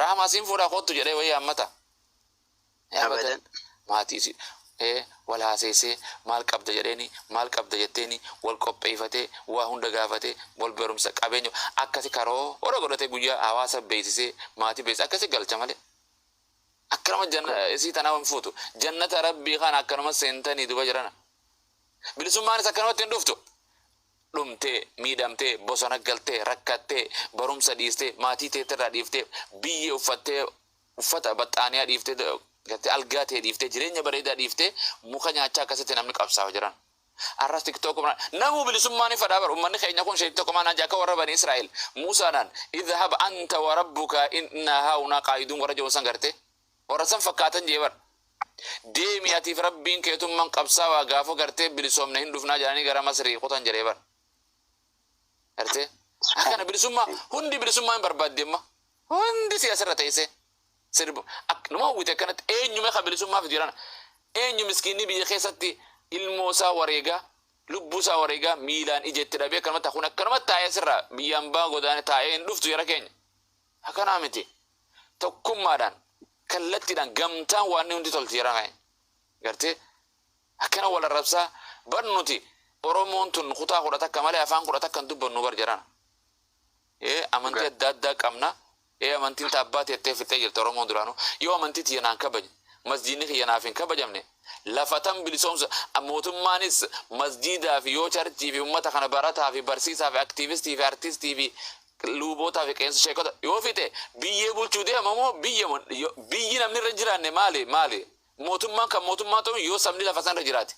Rahmaa siin fuudhaa kottu jedhee wayii hammata. Abadan. Maatii isii wal haaseessee, maal qabda jedheeni, maal qabda jetteeni, wal qopheeffatee, waa hunda gaafatee, wal barumsa qabeenya akkasi karoora godhatee, guyyaa hawaasa beeksisee, maatii beeksisee akkasi galcha malee. Akkanuma janna isii tanaa hin fuutu. Jannata Rabbii kana akkanuma seentanii duba jirana. Bilisummaanis akkanumatti hin dhuftu. Dhumtee, miidhamtee, bosona galtee, rakkattee, barumsa dhiistee, maatii teetirraa dhiiftee, biyyee uffattee, uffata baxxaaniyaa dhiiftee, gartee algaa ta'e dhiiftee, jireenya bareedaa dhiiftee, muka nyaachaa akkasitti namni qabsaa'u jiran. Arras TikTok namuu bilisummaa ni fadhaa. Bar ummanni keenya kun sheekii tokko maanaan akka warra Bani Israa'el Muusaadhaan "اذهب أنت وربك إنا هاهنا قاعدون" warra jedhu san, gartee warra san fakkaatan jee bar. Deemi atiif Rabbiin keetummaan qabsaawaa, gaafa gartee bilisoomne hin dhufnaa jedhanii gara Masrii kutan jedhee bar. Gartee akkana bilisummaa, hundi bilisummaa hin barbaadde. Amma hundi si asirra teessee sirbu numa hawwite akkanatti. Eenyume ka bilisummaa fidu jedhana? Eenyu miskiinni biyya keessatti ilmoo isaa wareegaa, lubbuu isaa wareegaa, miilaan ija itti dhabee akkanumatti kun akkanumatti taa'ee asirraa biyyaan baa godaane taa'ee hin dhuftu? Jara keenya, akkanaa miti. Tokkummaadhaan, kallattiidhaan, gamtaan waan hundi tolti. Jara keenya, gartee akkana wal arrabsaa bar. Nuti Oromoon tun kutaa 11 malee afaan 11 hin dubbannu bar jarana. Amantii adda addaa qabna. Amantiin ta abbaa teettee fixee jirti. Oromoon duraanuu yoo amantii tiyya naan kabaje, masjiidni kiyya naaf hin kabajamne, lafa tan bilisoomsa. Mootummaanis masjiidaa fi yoo churchii fi ummata kana barataa fi barsiisaa fi aktiivistii fi artistii fi luubootaa fi qeensa sheekota yoo fixe, biyyee bulchuu deema moo? Biyya biyyi namni irra hin jiraanne maali? Maali mootummaan kan mootummaa ta'u yoo sabni lafa sanarra jiraate?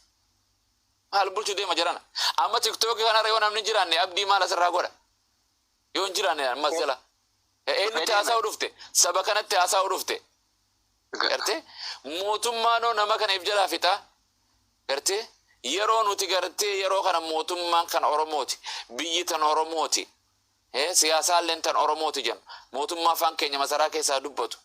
Maal bulchuu deema jarana? Amma TikTokii kanarra yoo namni jiraanne, Abdii maal asirraa godha yoo hin jiraanne? Ammas jala eenyutti haasa'uu dhufte? Saba kanatti haasa'uu dhufte. Gartee mootummaanoo nama kana if jalaa fixaa. Gartee yeroo nuti, gartee yeroo kana mootummaan kan Oromooti, biyyi tan Oromooti, siyaasaalleen tan Oromooti jennu, mootummaa afaan keenya masaraa keessaa dubbatu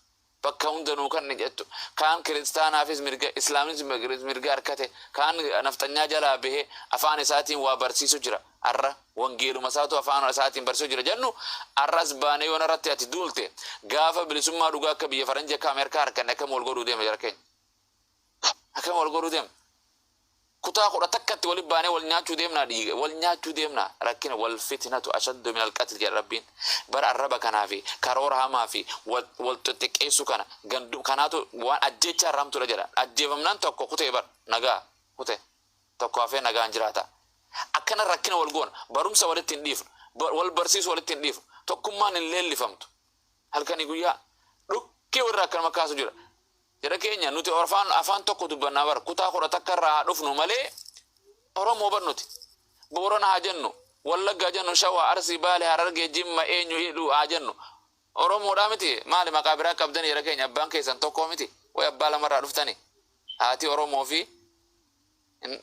bakka hundanuu kan ni jettu, kaan kiristaanaafis mirga, islaamis mirga harkate, kaan nafxanyaa jalaa bahee afaan isaatiin waa barsiisu jira, arra wangeeluma isaatu afaan isaatiin barsiisu jira jennu, arras baanee yoon irratti ati duulte, gaafa bilisummaa dhugaa akka biyya faranjii, akka Ameerikaa harkanne, akkam wal godhuu deema jara keenya? Akkam wal godhuu deema? Kutaa 11tti walitti baanee wal nyaachuu deemnaa? Dhiiga wal nyaachuu deemnaa? Rakkina "والفتنة أشد من القتل" jedha Rabbiin bara. Arraba kanaa fi karoora hamaa fi wal xixiqqeessuu kana gandu kanaatu waan ajjeechaa irraa hamtuudha jedha. Ajjeefamnaan tokko kutee bar nagaa kute, tokko hafee nagaan jiraata. Akkana rakkina wal goona. Barumsa walitti hin dhiifnu, wal barsiisuu walitti hin dhiifnu, tokkummaan hin leellifamtu. Halkanii guyyaa dhukkee warra akkanuma kaasu jira. Jara keenya, nuti afaan tokko dubbannaa bara. Kutaa 11 irraa haa dhufnu malee Oromoo bar nuti. Boorana haa jennu, Wallaggaa jennu, Shawaa, Arsii, Baale, Harargee, Jimma, eenyu hidhu haa jennu. Oromoodhaa miti? Maali maqaa biraa qabdanii jara keenya? Abbaan keessan tokko miti? Way abbaa lamarraa dhuftani? Haati Oromoo fi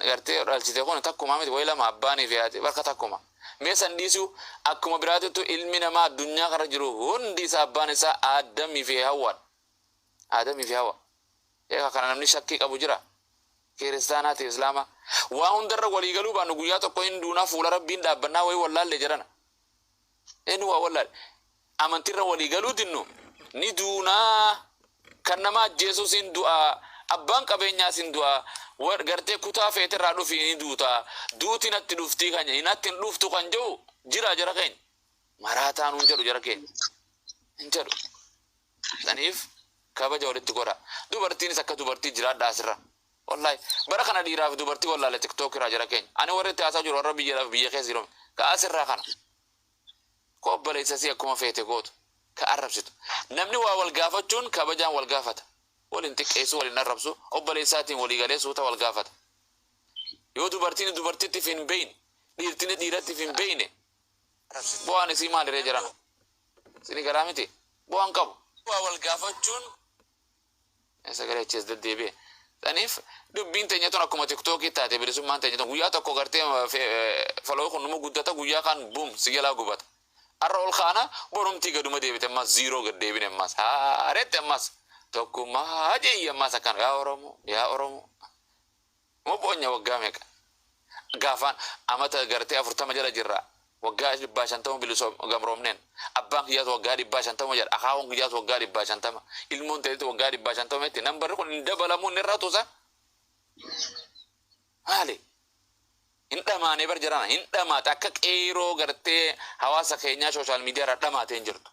gartee dhalchite kun takkumaa miti? Way lama abbaanii fi haati bakka takkuma. Mee san dhiisuu, akkuma biraatittu ilmi namaa addunyaa kana jiru hundi isaa abbaan isaa Aadamii fi Hawwaadha. Aadamii fi Hawa. Egaa kana namni shakkii qabu jira? Kiristaanaa ta'e Islaamaa. Waa hundarra walii galuu baannu, guyyaa tokko hin duunaa, fuula Rabbiin dhaabbannaa, wayii wallaalle jedhana. Eenyu waa wallaale? Amantiirra walii galuu dinnu ni duunaa. Kan nama ajjeesus hin du'aa. Abbaan qabeenyaas hin du'aa. Gartee kutaa feeterraa dhufii ni duutaa. Duuti natti dhuftii kan natti hin dhuftu kan jedhu jira jara keenya? Maraataa nuun jedhu jara keenya. Hin jedhu. Saniif kabaja walitti godha. Dubartiinis akka dubartii jiraadha asirra. Wallahi bara kana dhiiraa fi dubartii wallaale TikTok irraa jara keenya. Ani warri itti haasaa jiru warra biyya biyya keessa jiru. Ka asirraa kana. Ko obboleessa si akkuma feete gootu. Ka arrabsitu. Namni waa wal gaafachuun kabajaan wal gaafata. Wal hin xiqqeessu, wal hin arrabsu. Obboleessaatiin walii galee suuta wal gaafata. Yoo dubartiin dubartitti hin beeyne, dhiirtiin dhiiratti hin beeyne, bu'aan isii maaliree jedhama? Sini garaa miti. Bu'aan qabu. Waa wal gaafachuun sagalee achi as deddeebi'e. Saniif dubbiin teenya tun akkuma TikTokii taate. Bilisummaan teenya tun guyyaa tokko gartee follow kun numa guddata, guyyaa kaan boom si jalaa gubata. Har'a ol kaana, borumtii gaduma deebite, ammas zero gad deebine, ammas haaretti, ammas tokkummaa jeeyyi, ammas akkana yaa Oromoo, yaa Oromoo. Moo boonya waggaa meeqa? Gaafaan amata gartee 40 jala jirra. Waggaa 150 bilisoom gamroomneen. Abbaan kiyyaas waggaa 150 jedha. Akaawoon kiyyaas waggaa 150. Ilmoon teetti waggaa 150 jetti. Nambarri kun hin dabalamu, hin hir'atu isa. Maali? Hin dhamaanee bar jarana. Hin dhamaate akka qeeroo gartee hawaasa keenyaa social media irraa dhamaatee hin jirtu.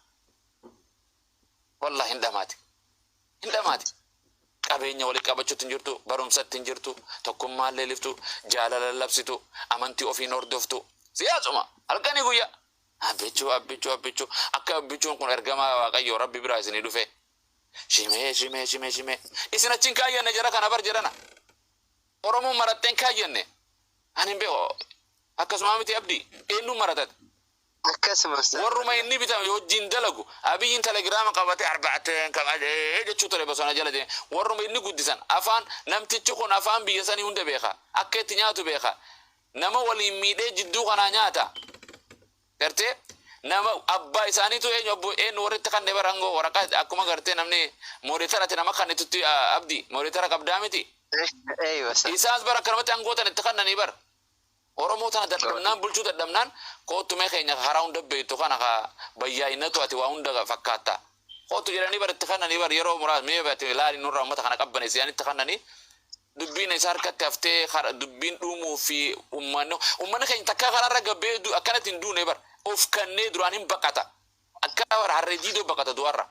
Wallahi hin dhamaate. Hin dhamaate. Qabeenya walitti qabachuutti hin jirtu, barumsatti hin jirtu, tokkummaallee liftu, jaalala labsitu, amantii ofiin hordoftu. Siyaasuma halkanii guyyaa. Abbichuu, Abbichuu, Abbichuu, akka Abbichuun kun ergamaa Waaqayyoo Rabbi biraa isinii dhufe. Shimee, shimee, shimee, shimee. Isin achi hin kaayyanne jara kana bar jedhana. Oromoon marattee hin kaayyanne. Ani hin beeku. Akkasuma miti, Abdii. Eenyuun maratate? Akkasuma, ustaaz. Warruma inni bitame wajjin dalagu. Abiyyiin telegiraama qabatee arba'ateen qabadee jechuu ture bosona jala deeme. Warruma inni guddisan afaan namtichi kun afaan biyya sanii hunda beeka. Akka itti nyaatu beeka. Nama waliin miidhee jidduu kanaa nyaata. Gartee nama abbaa isaaniitu eenyu, abbo eenyu warri itti kanne bara angoo waraqaa akkuma gartee namni moderator ati nama kannitutti, Abdii, moderator qabdaa miti. Eeywa, ustaaz. Isaas bara akkanumatti aangoo tan itti kannanii bara. Oromoo tana dadhabnaan, bulchuu dadhabnaan, koottu mee keenya karaa hunda beektu kana ka bayyaa'inatu ati waa hunda fakkaatta. Koottu jedhanii bara itti kannanii bara yeroo muraasa mee ati ilaali nurraa uummata kana qabbaneessi jedhanii itti kannanii dubbiin isa harkatti haftee dubbiin dhumuu fi uummanni keenya takkaa karaarra gabbee akkanatti hin duune bara of kannee duraan hin baqata. Akka bara harree diidoo baqata du'arra.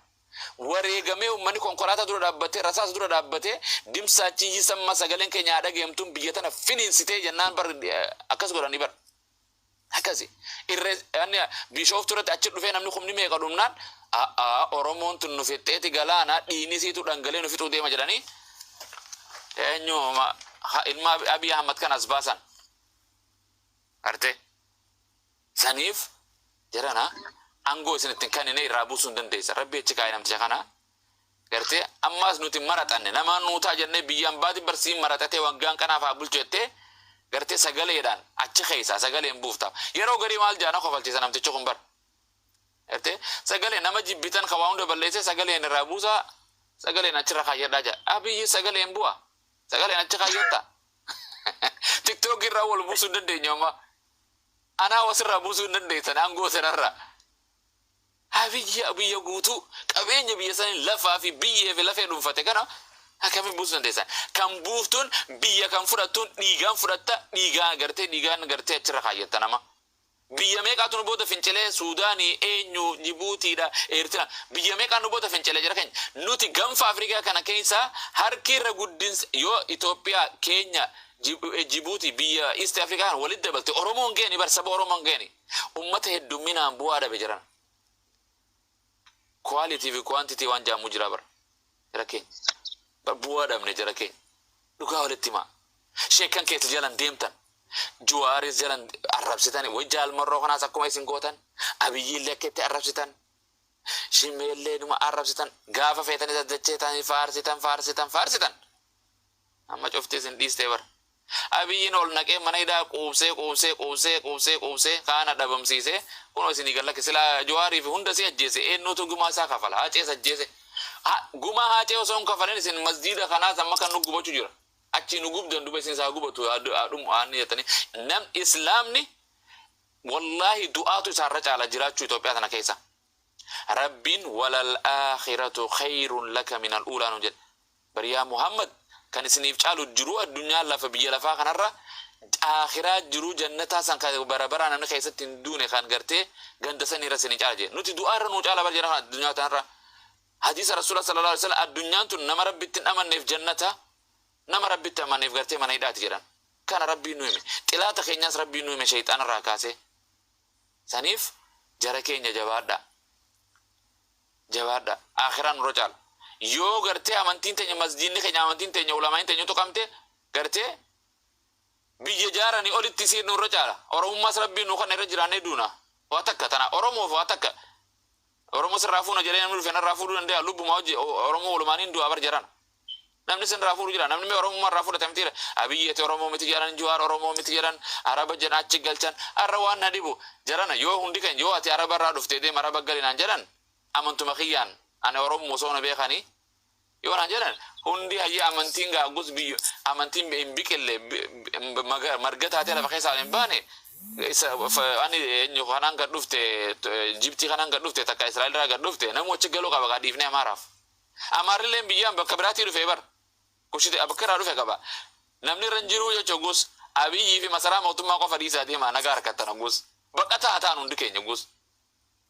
Wareegamee uummanni konkolaataa dura dhaabbatee, rasaasa dura dhaabbatee, dimsaachi yisamma sagaleen keenya haa dhageemtuun biyya tana finiinsitee jennaan bar akkas godhanii bar. Akkasi. Irree anni Bishooftuu irratti achi dhufee namni kumni meeqa dhumnaan, a'aa, Oromoon tun nu fixxeeti galaana dhiini siitu dhangalee nu fixuu deema jedhanii eenyu ilma Abiy Ahmad kan as baasan. Arte. Saniif jarana aangoo isin ittiin kennine irraa buusuu hin dandeessa. Rabbi achi kaa'e namticha kana. Gartee ammaas nuti maraxanne namaan nuutaa jennee biyyaan baati barsiin maraxatee waggaan kanaaf haa bulchu jettee gartee sagaleedhaan achi keessaa sagaleen buufta. Yeroo garii maal jaana kofalchiisa namtichi kun bar. Gartee sagalee nama jibbitan kan waa hunda balleessee sagaleen irraa buusaa, sagaleen achirra kaayyadhaa jedha. Abiyyi sagaleen bu'a. Sagaleen achi kaayyatta. TikTok irraa wal buusuu hin dandeenyu amma. Anaa wasirraa buusuu hin dandeessan aangoo sanarraa. Abiyyi biyya guutuu qabeenya biyya sanii lafaa fi biyyee fi lafee dhuunfate kana akkamiin buusuu dandeessan? Kan buuftuun biyya kan fudhattuun dhiigaan fudhatta, dhiigaan gartee dhiigaan gartee achirra kaayyatta nama. Biyya meeqaatu nu booda fincilee? Suudaanii, eenyu, Jibuutiidha, Eertiraa. Biyya meeqaan nu booda fincilee jira keenya? Nuti Gaanfa Afrikaa kana keessa harki irra guddinsa yoo Itoophiyaa, Keenya, Jibuutii, biyya East Afrikaa kana walitti dabalte Oromoon geeni bar saba Oromoon geeni. Ummata heddumminaan bu'aa dhabe jiran. Quality fi quantity waan jedhamu jira bara. Jara keenya. Bar bu'aa dhabne jara keenya. Dhugaa walitti himaa. Sheekkan keessa jalan deemtan. Juwaaris jalan arrabsitan. Way Jaalmarroo kanaas akkuma isin gootan. Abiyyiillee akka itti arrabsitan. Shimeellee numa arrabsitan. Gaafa feetanii daddachee faarsitan, faarsitan, faarsitan. Amma cufti isin dhiistee bara. Abiyyiin ol naqee mana hidhaa quubsee, quubsee, quubsee, quubsee, quubsee kaana dhabamsiisee kunoo isinii gallakki silaa Jawaarii fi hunda si ajjeese. Eenyutu gumaa isaa kafala? Hacees ajjeese. Gumaa Hacee osoo hin kafalin isin masjiida kanaas amma kan nu gubachuu jira. Achii nu gubdan duba isin isaa gubatu dhumu aanni jettanii nam islaamni wallaahi du'aatu isaarra caala jiraachuu Itoophiyaa tana keessa. Rabbiin walal aakhiratu khayrun laka minal uulaa nu jedhe. Bariyaa Muhammad kan isiniif caalu jiruu addunyaa lafa biyya lafaa kanarra aakhiraa jiruu jannataa san kan bara baraa namni keessatti hin duune kan gartee ganda saniirra isinii caala jedhe. Nuti du'aarra nuu caala bar jedha kan addunyaa tanarra. Hadiisa Rasuula sallallahu alaihi wasallam, addunyaan tun nama Rabbitti hin amanneef jannata, nama Rabbitti amaneef gartee mana hidhaati jedhan. Kana Rabbiin nu hime. Xilaata keenyaas Rabbiin nu hime shayxaanarraa kaasee. Saniif jara keenya, jabaadhaa. Jabaadhaa. Aakhiraan nurra caala. Yoo gartee amantiin teenya, masjiidni keenya, amantiin teenya, ulamaa'in teenya tuqamte gartee biyya jaaranii olitti isiin nurra caala. Oromummaas Rabbiin nu kana irra jiraannee duuna. Waa takka tana Oromoof waa takka. Oromoo sirraa fuuna jedhee namni dhufe narraa fuudhuu danda'a. Lubbuma hojii Oromoo walumaaniin du'a bar jarana. Namni sirraa fuudhu jira. Namni mee Oromummaa irraa fudhate mitiira. Abiyyeeti Oromoo miti jedhan, Juwaar Oromoo miti jedhan, Araba jedhan achi galchan. Arra waan na dhibu jarana yoo hundi keenya yoo ati Araba irraa dhuftee deema Araba gali naan jedhan, amantuma kiyyaan ani Oromoo osoo na beekanii yoo naan jedhan hundi hayya amantiin gaaggus biyyo amantiin hin biqille marga taatee lafa keessaa hin baane. Isa ani eenyu kanaan gad dhufte, Jibtii kanaan gad dhufte, takka Israa'el irraa gad dhufte, namni achi galuu qaba kaa dhiifnee Amaaraaf. Amaarrilleen biyyaan bakka biraatii dhufee bar. Kushite bakka irraa dhufe qaba. Namni irra hin jiruu jechuun gus Abiyyii fi masaraa mootummaa qofa dhiisaa deemaa nagaa harkattan gus. Baqataa ta'an hundi keenya gus.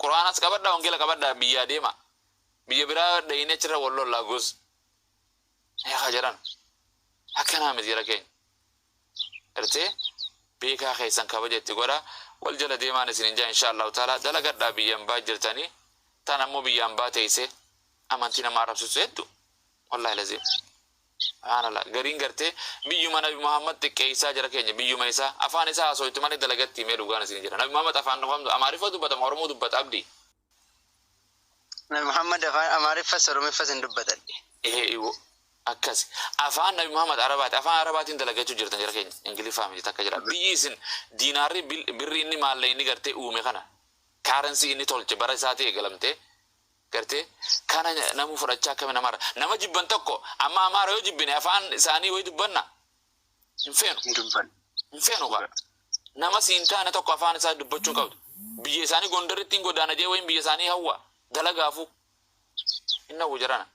Quraanas qabadhaa, wangeela qabadhaa, biyyaa deema. Biyya biraa dhayinee achirra wal lollaa gus. Eegaa jedhan. Akkanaa miti jara keenya. Gartee beekaa keessan kabaja itti godha. Wal jala deemaan isin hin jaa, insha Allahu taala dalagadhaa. Biyyan baa jirtanii tan ammoo biyyaan baa teeyse amantii nama arrabsisu hedduu. Wallahi lazim. Subhaanallah, gariin gartee biyyuma Nabi Muhammad xiqqeessaa jara keenya, biyyuma isaa afaan isaa haasooytu malee dalagatti himee dhugaan isin jira. Nabi Muhammad afaan Amaariffa dubbatama, Oromoo dubbata, Abdii? Nabi Muhammad afaan Amaariffas Oromiffas hin dubbatan. Ee, akkas afaan Nabi Muhammad Arabaati. Afaan Arabaatiin dalagachuu jirtan jara keenya, Ingiliffaa miti takka jira. Biyyi isin diinaarri birri inni maalle inni gartee uume kana, currency inni tolche bara isaatii eegalamte gartee kana namu fudhachaa akkami namarra nama jibban tokko. Amma Amaara yoo jibbine afaan isaanii wayi dubbanna hin feenu. Hin dubban. Hin feenu kaa. Nama siin taane tokko afaan isaa dubbachuu hin qabdu. Biyya isaanii Gondaritti hin godaana jee wayin biyya isaanii hawwa dalagaafu hin hawwu jarana.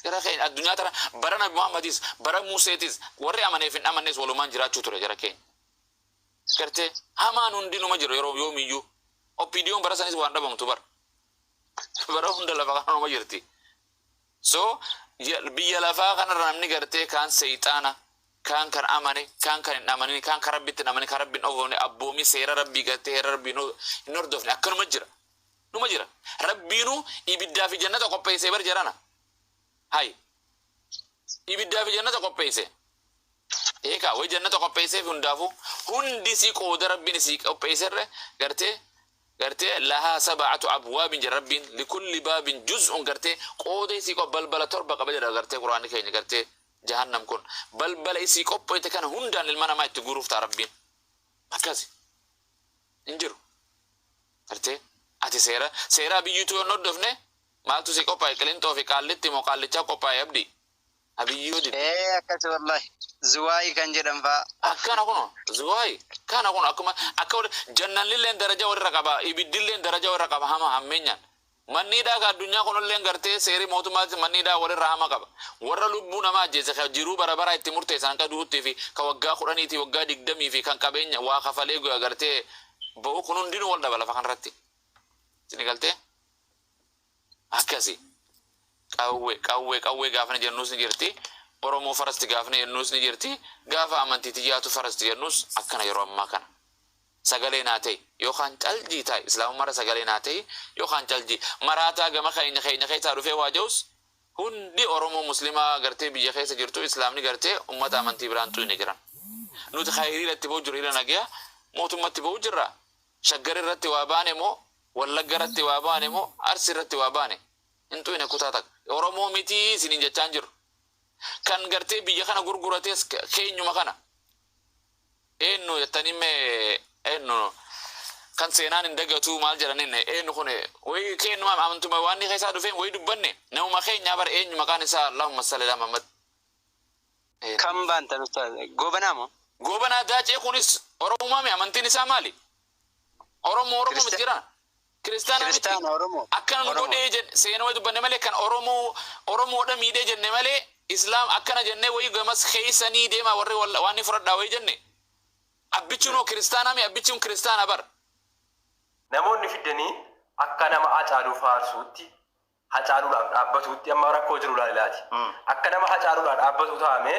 Jara keenya, addunyaa tana bara Nabi Muhammadis bara Museetis warri amaneef hin amannes walumaan jiraachuu ture jara keenya. Gartee hamaan hundinuma jiru yeroo yoomiyyuu. OPDOn bara sanis waan dhabamtu bara. Bara hunda lafa kanuma jirti. So biyya lafaa kanarra namni gartee kaan seexaana, kaan kan amane, kaan kan hin amanin, kaan kan Rabbitti hin amanin, kan Rabbi hin hordofne, abboomii seera Rabbii gartee heera Rabbii hin hordofne akkanuma jira. Numa jira. Rabbiinuu ibiddaa fi jannata qopheessee bar jarana. Hay. Ibiddaa fi jannata qopheesse. Eekaa wayi jannata qopheesseef hundaafuu hundi sii qooda Rabbiin isii qopheesserre gartee lahaa sab'atu abwaabin jedha Rabbiin, likulli baabin juz'un. Gartee qooda isii balbala torba qaba jedha gartee Quraanni keenya. Gartee jahannam kun balbala isii qopheete kana hundaan ilma namaa itti guuruuf ta'a Rabbiin. Akkasi hin jiru. Gartee ati seera biyyuutu yoo hin hordofne maaltu si qophaa'e? Qilinxoo fi Qaallitti moo Qaallichaa qophaa'e, Abdii? Abiyyi yoo dide. Ee, akkas wallahi. Zuwaayii kan jedhan fa'a. Akkana kuno Zuwaay kana kun akkuma akka jannanilleen daraja walirra qaba, ibiddilleen daraja walirra qaba. Hama hammeenyaan manniidhaa ka addunyaa kunilleen gartee seerii mootummaatti manniidhaa walirra hama qaba. Warra lubbuu namaa ajjeese ka jiruu bara baraa itti murteessan akka du'utti fi ka waggaa 10tii, waggaa 20 fi kan qabeenya waa kafalee gartee ba'u kun hundinuu wal dhaba lafa kanarratti. Isin galtee akkasi qawwee qawwee qawwee gaafni jennuus ni jirti. Oromoo first gaafni jennuus ni jirti. Gaafa amantii tiyyaatu first jennuus akkana. Yeroo ammaa kana sagalee naa ta'e yookaan caljii taa'e, islaamummaarra sagalee naa ta'e yookaan caljii maraataa gama keenya keenya keessaa dhufee waa ja'us hundi Oromoo Muslimaa gartee biyya keessa jirtu, islaamni gartee ummata amantii biraan xuyne jiran. Nuti hiriira itti ba'u jiru, hiriira nagaya mootummatti ba'u jirra. Shaggar irratti waa baane moo, Wallagga irratti waa baane moo, Arsi irratti waa baane hin xuyne kutaa takka. Oromoo mitii isiniin jechaan jiru. Kan gartee biyya kana gurgurates keenyuma kana. Eenyu jettanii mee, eenyu kan seenaan hin dagatuu maal jedhaniin, eenyu kun wayi keenyuma amantuma waan inni keessaa dhufeen wayi dubbanne namuma keenyaa bara, eenyu maqaan isaa? Allahumma salli ala Muhammad. Kan baantan ustaaz? Goobanaa moo? Goobanaa Daacee kunis Oromumaami. Amantiin isaa maali? Oromoo, Oromoo miti jedhana. Kiristaana miti. Kiristaana, Oromoo. Akkana nu Oromoo. godhee jenne seenaa wayi dubbanne malee, kan Oromoo Oromoodha miidhee jenne malee, Islaam akkana jennee wayi gamas keeysanii deemaa warri waan ni fudhadhaa wayi jenne. Abbichuun kiristaanaa mi? Abbichuun kiristaana bar. Namoonni fiddanii akka nama Hacaaluu faarsuutti, Hacaaluudhaaf dhaabbatuutti, amma rakkoo jiru ilaalilaati. Akka nama Hacaaluudhaaf dhaabbatu taa'ame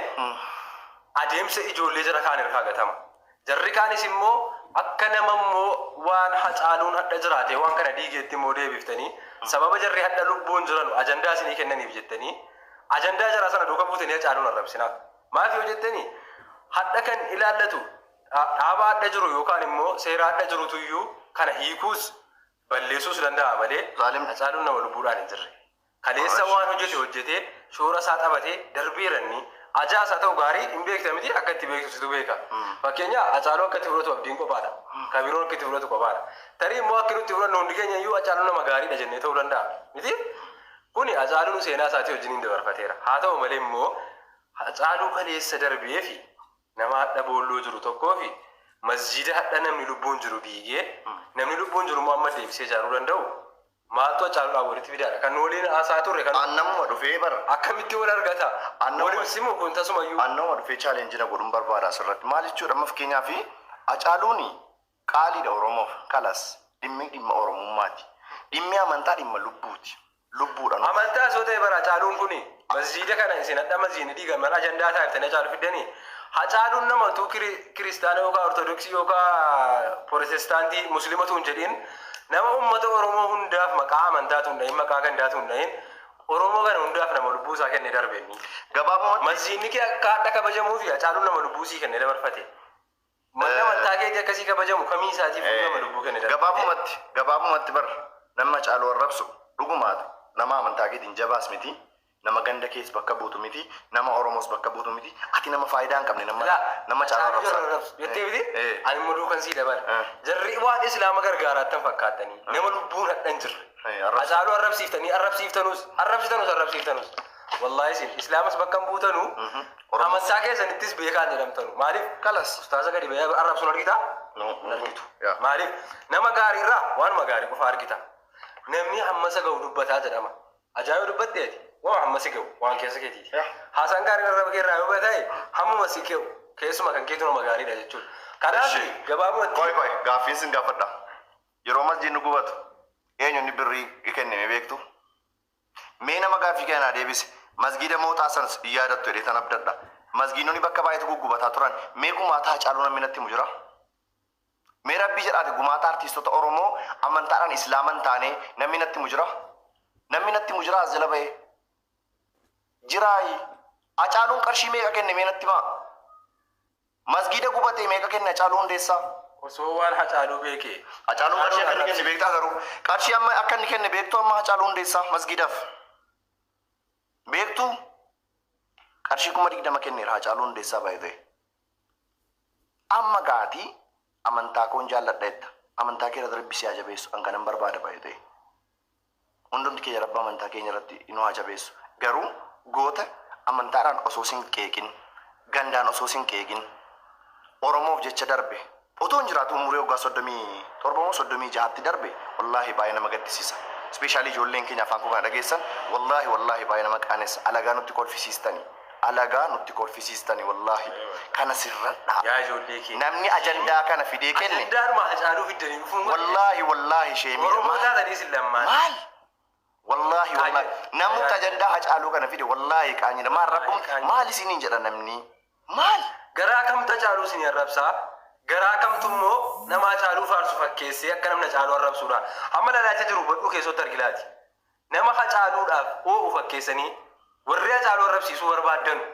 adeemsa ijoollee jara kaan irraa gatama. Jarri kaanis immoo akka nama immoo waan Hacaaluun hadha jiraate waan kana diigeetti immoo deebiftanii, sababa jarri hadha lubbuun jiran ajandaa isinii kennaniif jettanii ajandaa jaraa sana duuka buutanii Hacaaluun arrabsinaa. Maaf yoo jettanii, hadha kan ilaallatu dhaaba hadha jiru yookaan immoo seera hadha jirutuyyuu kana hiikuus balleessuus danda'a malee Zaalimni. Hacaaluun nama lubbuudhaan hin jirre. Kaleessa waan hojjete hojjetee shoora isaa taphatee darbeeranni ajaas haa ta'u gaarii hin beekta miti, akka itti beektu situ beeka. Fakkeenya Hacaaluu akka itti fudhatu Abdiin kophaadha. Kabiroon akka itti fudhatu kophaadha. Tarii immoo akka nutti fudhannu hundi keenya iyyuu Hacaaluu nama gaariidha jennee ta'uu danda'a. Miti? Kuni Hacaaluun seenaa isaatii wajjiniin dabarfateera. Haa ta'u malee immoo Hacaaluu kaleessa darbee fi nama hadha boolloo jiru tokkoo fi Masjiida hadha namni lubbuun jiru diigee, namni lubbuun jiru immoo amma deebisee ijaaruu danda'u maaltu Hacaaluudhaan walitti fidaadha? Kan nu waliin haasaa turre kan Annamuma dhufee bara. Akkamitti wal argata? Waliin simu kun tasumayyuu. Annamuma dhufee challenge na godhuun barbaada asirratti. Maal jechuudha, amma fakkeenyaaf Hacaaluun qaaliidha Oromoof. Kalas dhimmi dhimma Oromummaati. Dhimmi amantaa dhimma lubbuuti. Lubbuudha. Amantaa osoo ta'e bara Hacaaluun kuni masjiida kana isin hadha masjiidni diigaman ajandaa taasiftanii Hacaaluu fiddanii. Hacaaluun nama utuu kiristaana yookaan Ortodoksii yookaan Protestaantii Musliimatu hin jedhin, nama uummata Oromoo hundaaf maqaa amantaatu hin dhahin, maqaa gandaatu hin dhahin, Oromoo kana hundaaf nama lubbuu isaa kennee darbe inni. Gabaabumatti Masjiidni kee akka hadha kabajamuu fi Hacaaluun nama lubbuu isii kennee dabarfate. Manni amantaa keetii akkasii kabajamu kamii isaatiif nama lubbuu kennee darbe. Gabaabumatti bar nama Hacaaluu arrabsu dhugumaatu nama amantaa keetiin jabaas miti, nama ganda kees bakka buutu miti, nama Oromoos bakka buutu miti, ati nama faayidaa hin qabne nama Hacaaluu arrabsa. Jettee miti? Eh. Ani immoo duukan sii dabala. Eh. Jarri waan Islaama gargaaraattan fakkaatanii nama lubbuun hadhan jirre. Arrabsa. Hacaaluu arrabsiiftanii arrabsiiftanus arrabsitanus arrabsiiftanus. Wallaahi isin Islaamas bakka hin buutanu, Oromoo. amantaa keessanittis beekaan jedhamtanu. Maaliif? Kalas. Ustaaza gadi bahee arrabsuun argitaa? No. Hin argitu. Yaa. Maaliif? Nama gaariirraa waanuma gaarii qofa argita. Namni hammasa ga'u dubbataa jedhama. Ajaa'iba dubbatteeti. Waan hammasi ga'u waan keessa keetiiti. Yaa. Haasaan gaariin arraba keerraa yoo ta'e hammuma si ga'u keessuma kan keetu nama gaariidha jechuudha. Kanaaf Ishi. gabaabumatti Qoy qoy, gaaffiin sin gaafadha. Yeroo masjiidni gubatu eenyu inni birrii kenname beektu? Mee nama gaaffii kanaa deebise, masgiida mooxaa sanas hin yaadattu jedhee tan abdadha. Masgiidonni bakka baay'eetu guggubataa turan. Mee gumaataa Hacaaluu namni natti himu jira? Mee rabbii jedhaati, gumaata artiistota Oromoo amantaadhaan Islaaman taane namni natti himu jira? Namni natti himu jira as jala bahee? Jiraayi. Hacaaluun qarshii meeqa kenne, mee natti himaa? Masgiida gubatee meeqa kenne Hacaaluu Hundeessaa? Osoo waan Hacaaluu beekee. Hacaaluun qarshii akka inni kenne beektaa garuu? Qarshii amma akka inni kenne beektuu amma Hacaaluu Hundeessaa masgiidaaf? Beektuu? Qarshii 20,000 kenneera Hacaaluu Hundeessaa baay'ee ta'e. Amma gaatii amantaa koon jaalladha jetta. Amantaa kee irratti rabbi si haa jabeessu, an kanan barbaada baay'ee ta'e. Hundumti keenya rabba amantaa keenya irratti nu haa jabeessu. Garuu goota amantaadhaan osoo sin qeeqin, gandaan osoo sin qeeqin, Oromoof jecha darbe. Otoo hin jiraatu umurii waggaa 37 moo 36tti darbe, wallaahi baay'ee nama gaddisiisa. Especially ijoolleen keenya afaan koo kana dhageessan, wallaahi wallaahi baay'ee nama qaanessa. Alagaa nutti kolfisiistani. Alagaa nutti kolfisiistani wallaahi. Kana sirradhaa. Yaa ijoollee keenya. Namni ajandaa kana fidee kenne Ajandaadhuma Hacaaluu fiddanii dhufuun wallaahi wallaahi sheemii. Oromoo taatanii isin lammaan. Maal? Wallaahi wallaahi. Namoota ajandaa Hacaaluu kana fide, wallaahi qaanyidha. Maal rabbuun Qaanyidha. maal isiniin jedha namni? Maal? Garaa kamtu Hacaaluu isin arrabsaa? Garaa kamtu immoo nama Hacaaluu faarsu fakkeessee akka namni Hacaaluu arrabsuudha? Hamma lalaacha jiru badhuu keessatti argilaati. Nama Hacaaluudhaaf oo'u fakkeessanii warri Hacaaluu arrabsiisuu barbaaddanu,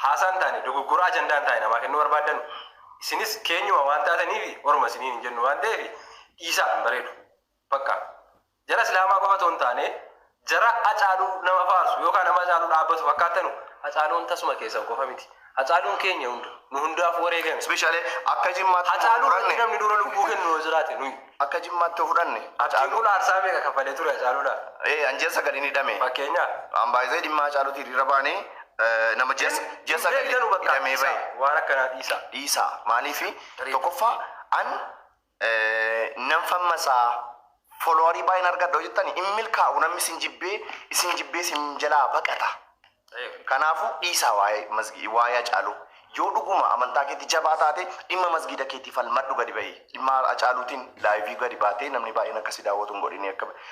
haasaan taane dogoggora ajandaan taane namaa kennuu barbaaddanu, isinis keenyuma waan taataniif orma isiniin hin jennu waan ta'eef dhiisaa, hin bareedu. Bakka jara Islaamaa qofa otoo hin taane jara Hacaaluu nama faarsu yookaan nama Hacaaluu dhaabbatu fakkaattanu, Hacaaluun tasuma keessan qofa miti. Hacaaluun keenya hunda, nu hundaaf wareegame. Especially akka Jimmaatti Hacaaluu irratti fudhanne namni dura lubbuu kennu yoo jiraate nuyi. Akka Jimmaatti yoo fudhanne Abdiin kun aarsaa meeqa kaffalee ture Hacaaluudhaaf? An ji'a 9 hidhame. Fakkeenyaaf. Ambaayisee dhimma Hacaaluuti hiriira baanee nama ji'a 9 Beektanu bakka hidhamee dhiisaa. bahe. Waan akkanaa dhiisaa. Dhiisaa, maaliifi tokkoffaa an nan fammasaa, followerii baay'een argadha jettani hin milkaa'u, namni isin jibbee isin jalaa baqata. Kanaafuu dhiisaa waa'ee masgii, waa'ee Hacaaluu. Yoo dhuguma amantaa keetti jabaa taate dhimma masgiida keetii falmadhu gadi bahi. Dhimma Hacaaluutiin live gadi baatee namni baay'een akkasii daawwatu hin godhini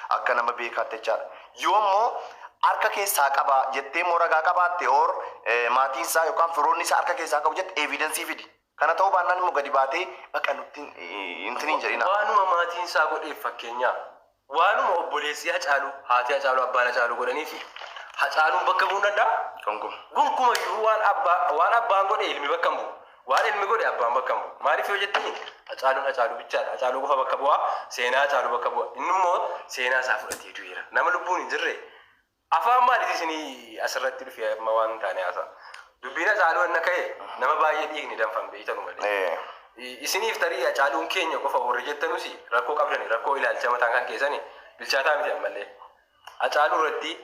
akka nama beekaatti jechaadha. Yoo immoo harka keessaa qaba jettee immoo ragaa qabaatte or maatiin isaa yookaan firoonni isaa harka keessaa qabu jette, evidence fidi. Kana ta'uu baannaan immoo gadi baatee bakka nutti intini hin jedhina. Waanuma maatiin isaa godheef, fakkeenyaaf waanuma obboleessi Hacaaluu, haati Hacaaluu, abbaan Hacaaluu godhanii fi Hacaaluun bakka bu'uu danda'a? Gonkumaa. Gonkumayyuu waan abbaan godhe ilmi bakka hin bu'u. Waan ilmi godhe abbaan bakka hin bu'u. Maaliif yoo jettani, Hacaaluun Hacaaluu bichaadha. Hacaaluu qofa bakka bu'aa, seenaa Hacaaluu bakka bu'a. Inni immoo seenaa isaa fudhatee du'eera. Nama lubbuun hin jirre afaan maaliiti isinii asirratti dhufe amma waan hin taane haasa'a? Dubbiin Hacaaluu inni ka'e nama baay'ee dhiigni danfan beeytanu malee. Isiniif tarii Hacaaluun keenya qofa warri jettanus rakkoo qabdani, rakkoo ilaalcha mataan kan keessani bilchaataa miti ammallee. Hacaaluu irratti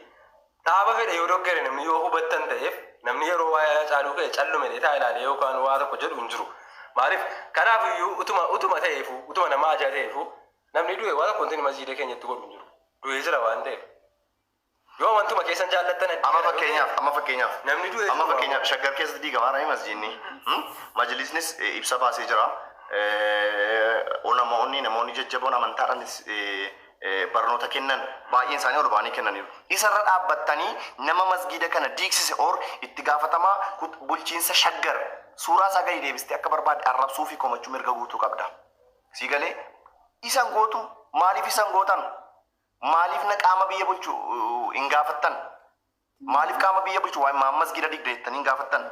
dhaaba fedhe yoo doggere namni yoo hubattan ta'eef, namni yeroo waa'ee Hacaaluu ka'e callume taa ilaalee yookaan waa tokko jedhu hin jiru. Maaliif kanaaf iyyuu utuma ta'eefu, utuma nama ajaa ta'eefu, namni du'e waan tokko wanti masjiida keenyatti godhu hin jiru. Du'ee jira waan ta'eef. Yoo wantuma keessan jaallattan Amma fakkeenyaaf Namni du'e amma jiru. Fakkeenyaaf Shaggar keessatti diigamaa jira masjiidni. Majlisnis ibsa baasee jira. Namoonni jajjaboon amantaadhaanis barnoota kennan baay'een isaanii ol ba'anii kennaniiru. Isarra dhaabbattanii nama masgiida kana diigsise or itti gaafatamaa bulchiinsa Shaggar suuraa isaa gadi deebistee akka barbaadde arrabsuu fi komachuu mirga guutuu qabda. Sii galee? Isan gootu maaliif isan gootan? Maaliif na qaama biyya bulchu hin gaafattan? Maaliif qaama biyya bulchu waa'ee maal masgiida digda jettanii hin gaafattan?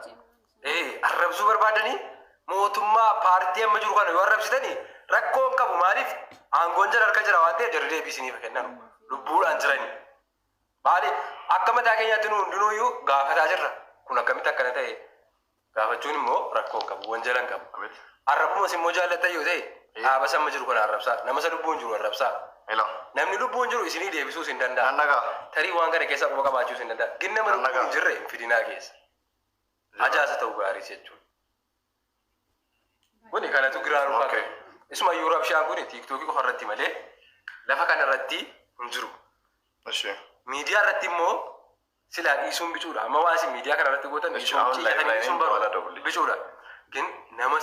Arrabsuu barbaadanii mootummaa paartii amma jiru kana yoo arrabsitanii rakkoo hin qabu. Maaliif aangoon jara harka jira waan ta'eef jarri deebii isiniif kennan lubbuudhaan jirani. Maali akka mataa keenyaatti nu hundinuuyyuu gaafataa jirra. Kun akkamitti akkana ta'e gaafachuun immoo rakkoo hin qabu, wanjala hin qabu. Arrabumas immoo jaallattan yoo ta'e dhaaba amma jiru kana arrabsaa, nama isa lubbuun jiru arrabsaa. Hello. Namni lubbuun jiru isinii deebisuus hin danda'a. Nan nagaa. Tarii waan kana keessa quba qabaachuus hin danda'a. Gin nama lubbuun hin jirre hin fidinaa keessa. Ajaasa ta'uu gaarii jechuudha. Kuni kanatu giraanuu qaba. Isuma iyyuu rabshaan kuni TikTokii qofa irratti malee lafa kana irratti hin jiru. Ishi. Miidiyaa irratti immoo silaa dhiisuun bicuudha. Amma waan isin miidiyaa kana irratti gootan Ishi, dhiisuun online ciiqatanii dhiisuun line barbaadu wala bicuudha. Gin nama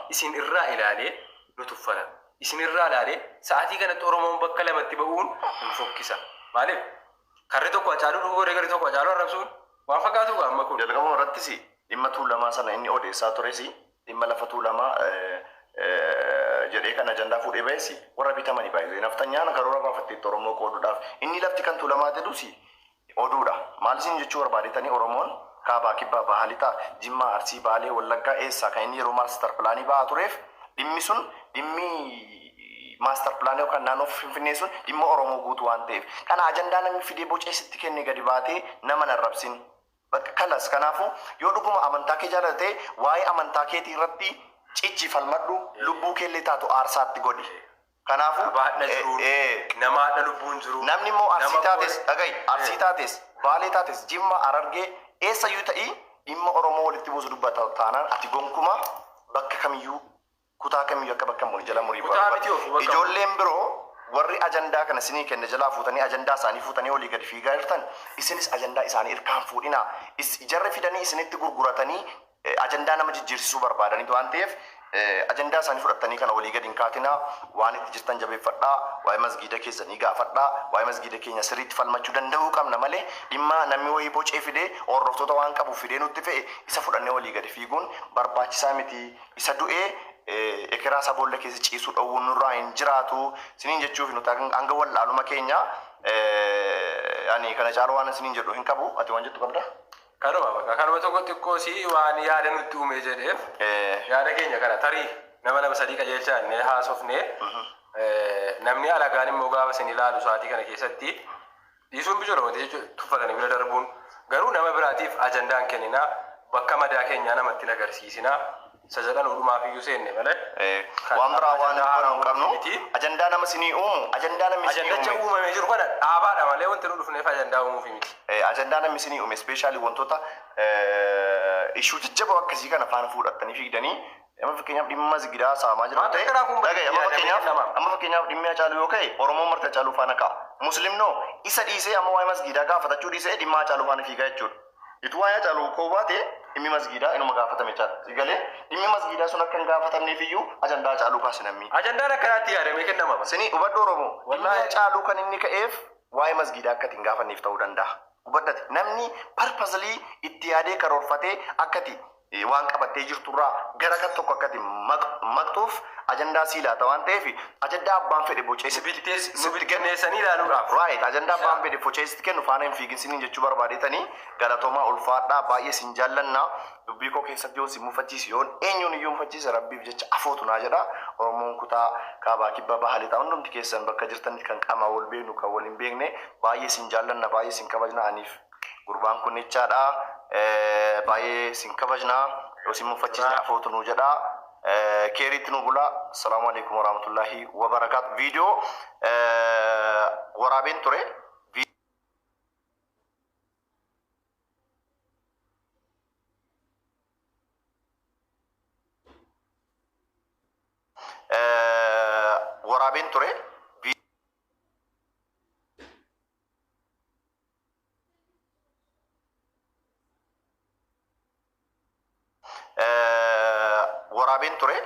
isin irraa ilaalee nu tuffata. Isin irraa ilaalee sa'aatii kanatti Oromoon bakka lamatti ba'uun hin fokkisa. Maaliif? Karri tokko Hacaaluu dhuguu godhee garri tokko Hacaaluu arrabsuun waan fakkaatu amma kun. Jalqabuma irrattis dhimma Tuulamaa sana inni odeessaa tures, dhimma lafa Tuulamaa jedhee kan ajandaa fuudhee ba'es warra bitamanii baay'ee naftanyaan karoora baafatteetti Oromoo qooduudhaaf inni lafti kan Tuulamaa jedhus oduudha. Maal isin jechuu barbaadetanii? Oromoon kaabaa, kibbaa, bahaa, lixaa, Jimmaa, Arsii, Baalee, Wallaggaa eessaa kan inni yeroo master planii ba'aa tureef dhimmi sun, dhimmi master planii yookaan naannoo Finfinnee sun dhimma Oromoo guutuu waan ta'eef kana ajandaa namni fidee boceessitti kenne gadi baatee nama narrabsin. Bakka kalas kanaafuu yoo dhuguma amantaa kee jaallatee waa'ee amantaa keetii irratti cichi falmadhu, lubbuu keellee taatu aarsaatti godhi. Kanaafuu Baadha jiru, nama haadha lubbuun jiru. Namni immoo Arsii nama taates, dhaga'i, Arsii taates, Baalee taates, Jimma, Harargee eessayyuu ta'ii dhimma Oromoo walitti buusu dubbata taanaan ati gonkumaa bakka kamiyyuu, kutaa kamiyyuu akka bakka hin buune jala murii Kutaa miti of bakka Ijoolleen biroo warri ajandaa kana isinii kenne jalaa fuutanii, ajandaa isaanii fuutanii olii gadi fiigaa jirtan, isinis ajandaa isaanii irkaan fuudhinaa. Jarri fidanii isinitti gurguratanii ajandaa nama jijjiirsisuu barbaadaniitu waan ta'eef ajandaa isaanii fudhattanii kana olii gadi hin kaatinaa. Waan itti jirtan jabeeffadhaa, waa'ee masgiida keessanii gaafadhaa. Waa'ee masgiida keenya sirriitti falmachuu danda'uu qabna malee dhimma namni wayii bocee fidee hordoftoota waan qabu fidee nutti fe'e isa fudhannee olii gadi fiiguun barbaachisaa miti. Isa du'ee ekeraa isaa boolla keessa ciisuu dhowwuun nurraa hin jiraatu siniin jechuuf nuti hanga wallaaluma keenya ani kana caalu waan isiniin jedhu hin qabu. Ati waan jettu qabda? Kanuma bakka kanuma tokko xiqqoo si waan yaada nutti uume jedheef yaada keenya kana tarii nama lama sadii qajeelchaa jennee haasofnee, namni alagaan immoo gaafa isin ilaalu sa'aatii kana keessatti dhiisuun bicuudha wanti jechuudha. Tuffatanii bira darbuun garuu nama biraatiif ajandaan kenninaa, bakka madaa keenyaa namatti hin agarsiisinaa isa jedhan dhumaaf iyyuu seenne malee. Waan biraa waan dubbannu hin qabnu. Miti. Ajandaa nama isinii uumu, ajandaa namni isinii Ajandacha uume. uumamee jiru kana dhaabaadha malee wanti nu dhufneef ajandaa uumuufi miti. Ajandaa namni isinii uume, especially wantoota issue jajjaboo akkasii kana faana fuudhattanii fiigdanii, amma fakkeenyaaf dhimma masgidaa saamaa jiru Waan ta'e akkanaa kun dhaga'i, amma yaadamee fakkeenyaaf kennama. Amma fakkeenyaaf dhimmi Hacaaluu yoo ka'e Oromoon marti Hacaaluu faana ka'a. Muslimnoo isa dhiisee amma waa'ee masgidaa gaafatachuu dhiisee dhimma Hacaaluu faana fiigaa jechuudha. Ituu waa'ee Hacaaluu koo baate dhimmi masgidaa inuma gaafatame jechaadha. Si galee? Dhimmi masgidaa sun akka hin gaafatamneef iyyuu ajandaa Hacaaluu kaase namni. Ajandaan akkanaatti yaadamee kennama. Sini hubadhu Oromoo. Dhimmi Wallaahi. Hacaaluu kan inni ka'eef waa'ee masgidaa akka ittiin gaafanneef ta'uu danda'a. Hubadhate namni purposely itti yaadee karoorfatee akkati waan qabattee jirturraa gara kan tokko akkati maqxuuf ajandaa sii laata waan ta'eef ajandaa abbaan fedhe bocee Nu bittinneessanii ilaaluudhaaf. Right, ajandaa abbaan fedhe bocee sitti kennu faana hin fiigin siniin jechuu barbaadetanii. Galatoomaa, ulfaadhaa, baay'ee sin jaallannaa. Dubbii koo keessatti yoon si mufachiise, yoon eenyuun iyyuu mufachiise, rabbiif jecha afootu naa jedha. Oromoon kutaa kaabaa, kibba, baha, lixaa hundumti keessan bakka jirtanitti, kan qaamaa wal beeknu, kan wal hin beekne, baay'ee sin jaallanna, baay'ee sin kabajna. Aniif gurbaan kun jechaadha. Baay'ee sin kabajna, yoo sin mufachiisne afootu nuu jedha. Keeriitti nu bula. Assalaamu alaikum warahmatullahi wabarakaatu. Viidiyoo waraabeen ture. Waraabeen ture. Waraabeen ture.